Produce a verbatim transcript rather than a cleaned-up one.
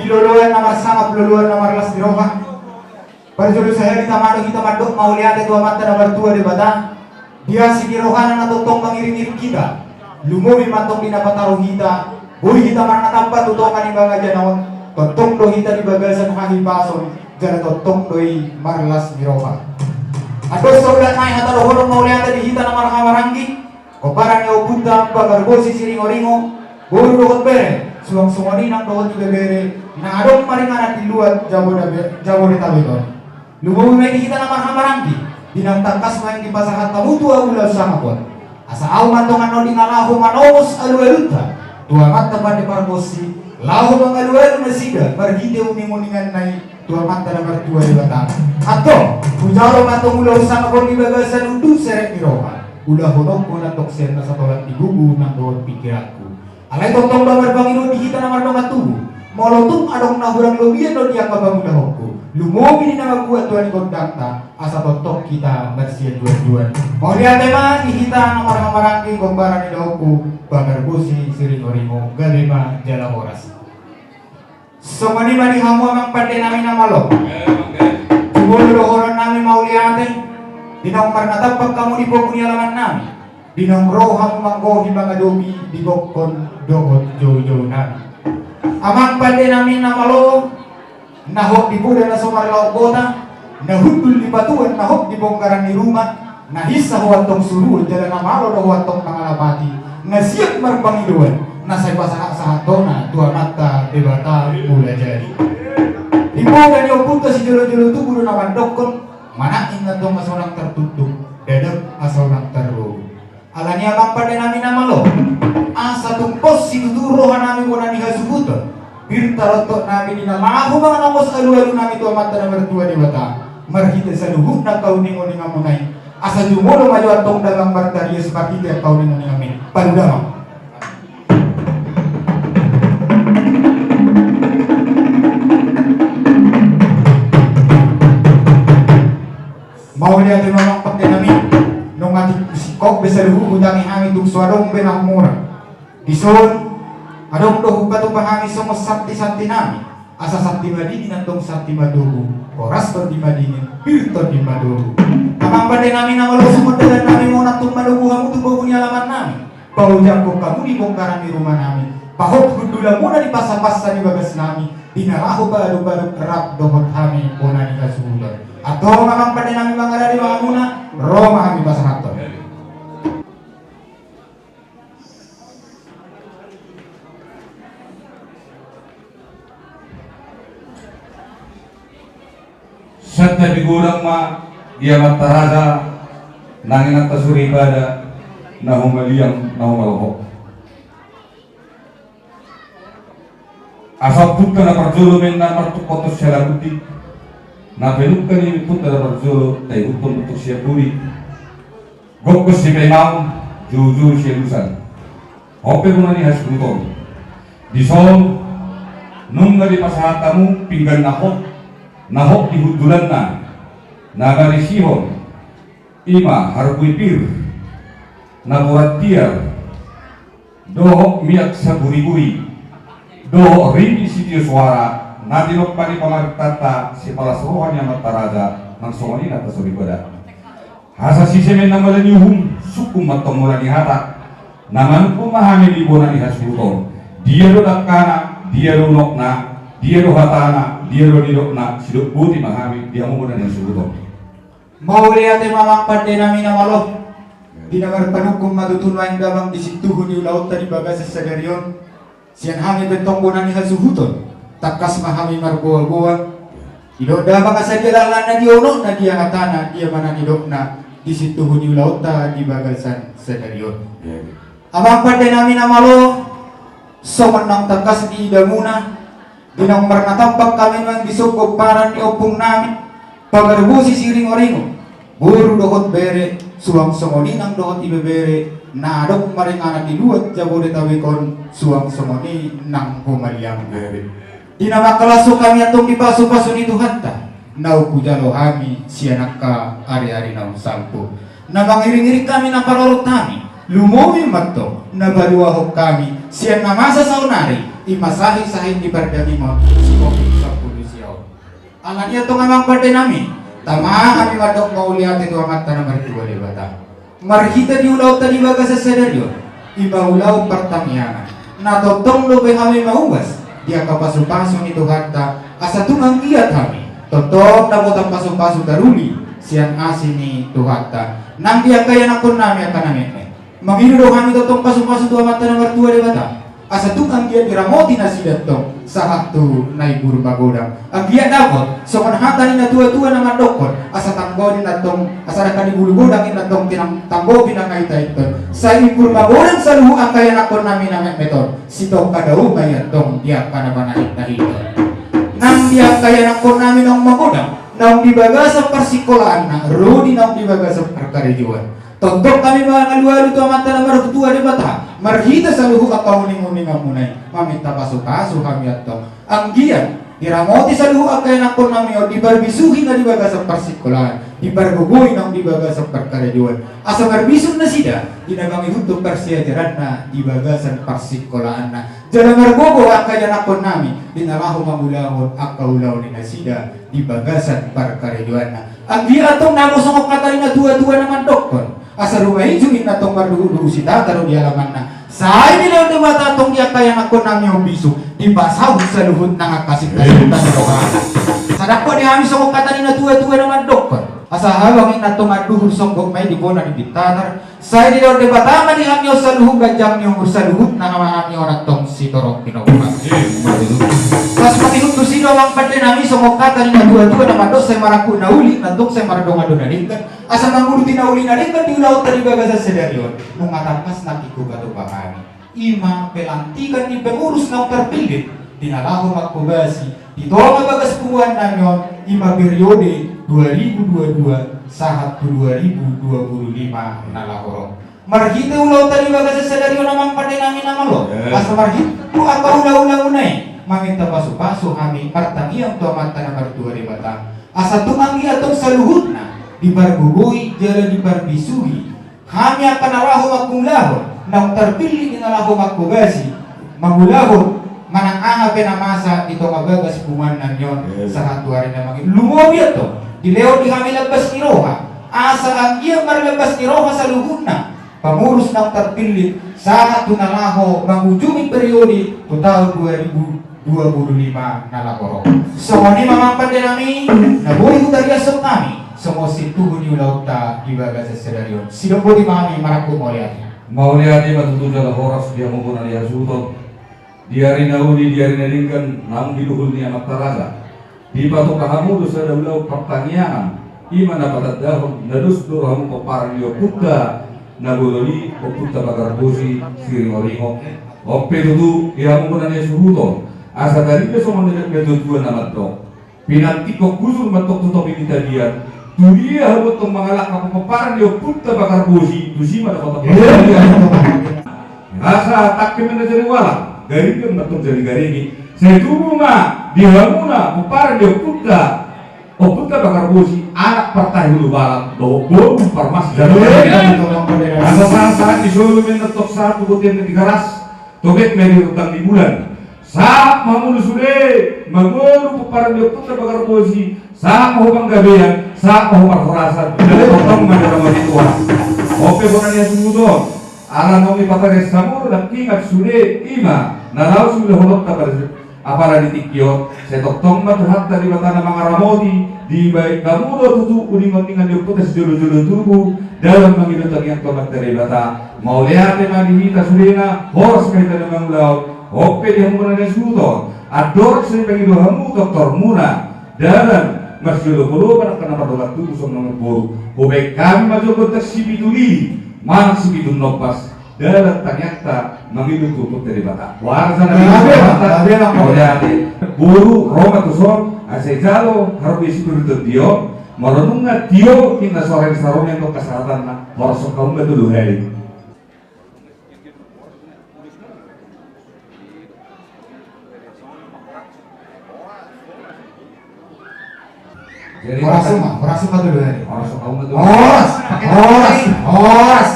Di loloan na marsangap, loloan na marlas ni roha. Parjolo sahali tama do hita mandok mauliate tu Amanta na martua Debata. Di asi ni rohana na tongtong mangiringiring hita. Lumobi mantong di na pataru hita. Boi hita marnatampak tu tonga ni bagasan on. Tongtong do hita di bagasan hahipason. Jala tongtong do i marlas ni roha. Andorang saulak nai hata dohonon mauliate di hita na marhahamaranggi. Gomparan ni ompunta Pagarbosi Siringoringo, boru dohot bere, suang songon i nang dohot ibebere, na adong maringanan di luat Jabodabe-, Jabodetabek on. Lumobi ma i di hita na marhahamaranggi, di naung tangkas ma i dipasahat hamu tu ahu ulaon sangap on. Asa ahu mantong annon di na laho manongos alualunta, tu amanta pande pargonsi, laho mangalualu nasida, marhite uninguninganna i, tu Amanta na martua Debata. Antong, hujalo ma antong ulaon sangap on di bagasan unduk serep ni roha. Ulahononku antong sian na satolan di gugu nang dohot pingkiranku. Alai tongtong do marpangidoan di hita na mardongan tubu. Molo tung adong na hurang lobian do di angka pangulahonku. Lumobi di na mambuat tua ni gondangta. Asa tongtong hita marsianduanduan. Mauliate ma di hita na marhahamaranggi gomparan ni daongku. Pagarbosi Siringoringo gabe ma jala horas. Songon i ma di hamu amang pande nami na malo. Jumolo dohonon nami mauliate. Di naung marnatampak hamu di pogu ni alaman nami. Di naung ro hamu manggohi mangadopi di gokhon dohot joujou nami. Amang pande nami na malo. Na hot di poda na so marlaok bota. Na hundul di patuan na hot di bongkaran ni ruma. Na hinsa ho antong suruon jala na malo do ho antong mangalapati, na siap marpangidoan, na sai pasahatsahat hona tu Amanta Debata Mulajadi. Di poda ni ompunta sijolojolo tubu do na mandokkon, manangin antong asa unang tartuktuk, dadap asa unang tarrobo. Alani i amang pande nami na malo, asa tung pos situtu roha nami bona ni hasuhuton, pir tarontok nami di na laho manongos alualu nami tu Amanta na martua Debata, marhite saluhutna angka uninguninganmuna i, asa jumolo ma jo antong damang martarias marhite angka uninguninganmi. Palu damang. Mauliate ma amang pande nami, nunga tingkos be saluhut hutangi hami tung so adong be na humurang. Dison, adong do hupatupa hami songon santisanti nami. Asa santi madingin antong santi matogu, horas tondi madingin, pir tondi matogu. Amang pande nami na malo, songon dalan nami monang tung manogu hamu tu pogu ni alaman nami. Paojangkon hamu di bongkaran ni ruma nami. Pahot hundulanmuna di pasapansa ni bagas nami. Di na laho paadoppadop rap dohot hami bona ni hasuhuton. Antong amang pande nami mangarade ma hamuna, ro ma hami pasahathon. Santabi godang ma di amanta raja nang inanta soripada na humaliang na humaloho. Asa ompunta na parjolo ma inna martungkothon sialagundi, na pinungka ni ompunta na parjolo taihuthon tung sian pudi. Gokhon sipaimaon, joujou sialusan. Hot pe bona ni hasuhuton. Dison, nunga dipasahat hamu pinggan na hot, na hot di hundulanna, na marisihon, ima harbue pir, na porat tiar, dohot miak saburiburi, dohot ringgit sitio soara, na tinompa ni pamarentanta sipalas roha ni amanta raja, nang songon i inanta soripada. Asa sise ma inna mala ni uhum, sungkun ma antong mala ni hata. Na manungkun ma hami di bona ni hasuhuton. Dia do dangkana, dia do unokna, dia do hatana, dia do nidokna, sidok boti ma hami di hamu bona ni hasuhuton. Mauliate ma amang pande nami na malo. Di na marpanungkun ma tutu nuaeng damang di sintuhu ni ulaonta di bagasan sadari on. Sian hami pe antong bona ni hasuhuton, tangkas ma hami marboaboa. Didok damang asa dia laklakna, dia unokna, dia hatana, dia ma na nidokna di sintuhu ni ulaonta di bagasan sadari on. Amang pande nami na malo, songon naung tangkas diidamuna, di naung marnatampak hami nuaeng di son gomparan ni ompung nami, Pagarbosi Siringoringo, boru dohot bere, suang songon i nang dohot ibebere, na adong maringanan di luat Jabodetabek on, suang songon i nang humaliang bere. Di na mangkalashon hami antong di pasupasu ni Tuhanta, naung hujalo hami sian angka ariari naung salpu. Na mangiringiring hami, na parorot hami, lumobi ma antong na paluahon hami sian na masa saonari, Ima sahit-sahit ni pardagingon si Covid sampulu sia on. Alani i antong amang pande nami, tama hami mandok mauliate tu Amanta na martua Debata. Marhite di ulaonta di bagasan sadari on, ima ulaon partangiangan na tongtong dope hami mauas di angka pasu-pasu ni Tuhanta, asa tung anggiat hami tongtong dapotan pasu-pasu taruli sian asi ni Tuhanta. Nang di angka ianakhon nami angka na metmet, mangido do hami tongtong pasu-pasu tu Amanta na martua Debata, asa tung anggiat diramoti nasida antong sahat tu na imbur magodang. Anggiat dapot songon hata ni natua-tua na mandokkon, asa tanggo ni na antong, asa dangka ni bulu godang i na antong tinang tanggo pinangaita-iton. Sai imbur magodang saluhut angka ianakhon nami na metmet on, sitongka dao ma i antong di angka na panahit-nahit on. Nang di angka ianakhon nami naung magodang, naung di bagasan parsingkolaanna, ro di naung di bagasan parkarejoan, tongtong hami mangalualu tu Amanta na martua Debata marhite saluhut angka uning-uninganmuna i, maminta pasu-pasu hami antong. Anggiat diramoti saluhut angka ianakhon nami on, diparbisuhi na di bagasan parsingkolaan, dipargogoi naung di bagasan parkarejoan, asa marbisuk nasida di na mangihuthon parsiajaranna di bagasan parsingkolaanna. Jala margogo angka ianakhon nami di na laho mangulahon angka ulaon ni nasida di bagasan parkarejoanna. Anggiat antong nang songon hata ni natua-tua na mandokkon, asa ruma ijuk inna antong marduhut-duhut sitata do di alamanna. Sai dilehon Debata antong di angka ianakhon nami on bisuk, dipasauhon saluhut nang angka sinta-sinta ni rohana. Sai dapot di hami songon hata ni natua-tua na mandokkon, asa habang inna antong anduhur songgop ma i di bona ni pintatar. Sai dilehon Debata ma di hami on saluhut ganjang ni umur, saluhut nang ma hami on antong sitorop pinompar. Pas mangihut tusi do amang pande nami songon hata ni natua-tua na mandok, sai marangkup na uli inna antong sai mardongan do na denggan. Asa mangurupi na uli na denggan di ulaonta di bagasan sadari on, nunga tangkas nangkin hupatupa hami. Ima pelantikan ni pengurus naung terpilih di na laho mangkobasi di tonga bagas punguan nami on, ima periode dua ribu dua dua sahat tu dua ribu dua puluh lima na laho ro. Marhite ulaonta di bagasan sadari on amang pande nami na malo, asa marhite tu angka ulaonmuna i, maminta pasu-pasu hami, martangiang tu Amanta na martua Debata, asa tung anggiat antong saluhutna dipargogoi jala diparbisuhi hami angka na laho mangulahon, naung terpilih di na laho mangkobasi, mangulahon manang aha pe na masa di tonga bagas punguan nami on. Sahat tu ari na mangihut, lumobi antong dilehon di hami lambas ni roha, asa anggiat marlambas ni roha saluhutna pengurus naung terpilih sahat tu na laho mangujungi periode tu taon dua ribu dua puluh lima na laho ro. Songon i ma amang pande nami na boi hutariashon hami songon sintuhu ni ulaonta di bagasan sadari on. Sidok boti ma hami marangkup mauliate. Mauliate ma tutu jala horas di hamu bona ni hasuhuton. Di ari na uli, di ari na denggan naung di duhul ni Amanta Raja, dipatupa hamu do sada ulaon partangiangan, ima na patandahon na dos do hamu pomparan ni ompunta na bolon i, ompunta Bagarbosi Siringoringo. On pe tutu di hamu bona ni hasuhuton, asa taringot songon na didok ni natua-tua na mandok, pinantikhon hujur ma antong tu topi ni tapian. Tudia hamu antong mangalangka pomparan ni ompunta Bagarbosi, tusi ma dapotan. Asa tangke ma na jadi ualang, garinggan ma antong jadi garingi. Sai tubu ma di hamuna pomparan ni ompunta, ompunta Bagarbosi, anak partahi hulubalang dohot boru parmas. Asa sahat-sahat ni solu ma antong sahat tu bontean na Tigaras, tobet ma i di rondang ni bulan. Sahat ma hamu sude mangolu pomparan ni ompunta Bagarbosi, sahat ma ho panggabean, sahat ma ho parhorasan. Jala tongtong ma diramoti Tuhan. On pe bona ni hasuhuton, ala naung dipatarias hamu do, nangkiningan sude ima na laho siulahononta pada, apala di tingki on, sai tongtong ma Tuhanta Debata na mangaramoti, dibahen hamu do tutu uninguningan ni ompunta sijolo-jolo tubu dalan mangido tangiang tu Amanta Debata. Mauliate ma di hita sudena, horas ma hita na mangulahon. On pe di hamu bona ni hasuhuton, andorang so dipangido hamu tortormuna dalan marsiolop-olopan angka na mardongan tubu songon na marboru, hubahen hami ma jolo gondang sipitu lili manang sipitu nompas dalan tangiangta mangido tu Ompunta Debata. Boasa na gabe, gabe, gabe. Mauliate. Boru, ro ma tuson, asa ijalo harobe sipuriton tio, molo nunga tio inna sora ni saromen do kasahatanna, molo songon hamu ma tolu hali. Jadi, horas ma, horas ma tolu hali. Molo songon hamu ma tolu hali. Horas, horas, horas.